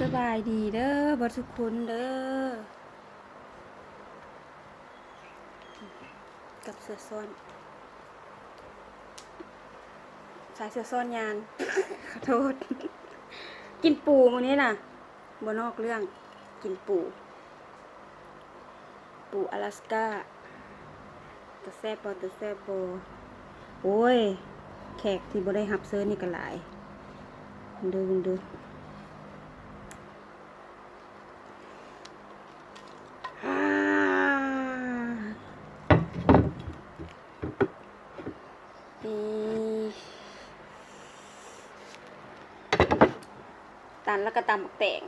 ສະບາຍດີເດີ ເບິດທຸກຄົນເດີ ກັບເສືອຊ້ອນ ສາຍເສືອຊ້ອນຍານ ຂໍໂທດ ກິນປູມື້ນີ້ນະ ບໍ່ນອກເລື່ອງ ກິນປູ ປູອາລາສກາ ຕາແຊບບໍ່ ຕາແຊບບໍ່? ໂອ້ຍ ແຂກທີ່ບໍ່ໄດ້ຮັບເຊີນນີ້ກໍຫຼາຍ ເບິ່ງເດີ ເບິ່ງເດີ ອາ ນີ້ ຕັນແລ້ວກໍຕຳບັກແຕງ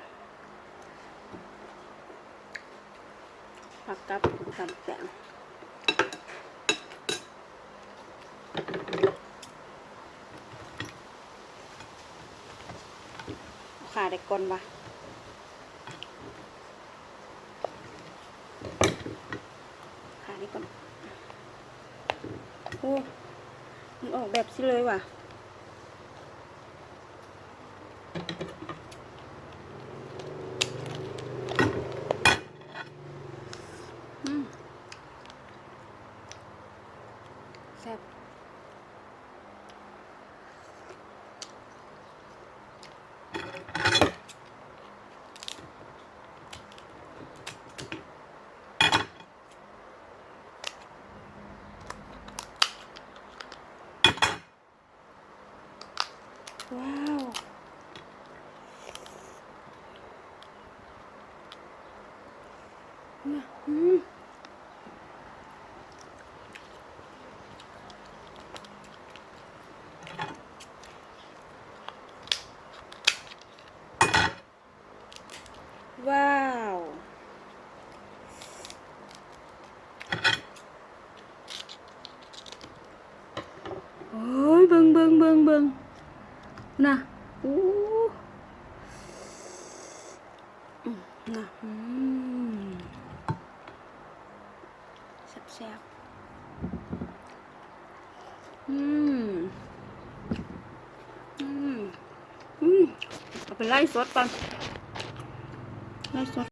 ຜັກກັບຕຳບັກແຕງ ເອົາຂາໄດ້ກ່ອນວະ ຂານີ້ກ່ອນ ໂອ້ ມັນອອກແບບຊີ້ເລີຍຫວາ ອືມ ແຊບ. ວ້າວ ນະ ອືມ. ວ້າວ ໂອ້ຍ ເບິ່ງ ເບິ່ງ ເບິ່ງ ເບິ່ງ ນະ ອູ້ ນະ ອືມ. ແຊບໆ ອືມ ອືມ ອືມ ເອົາໄປໄລສົດກ່ອນ ໄລສົດ.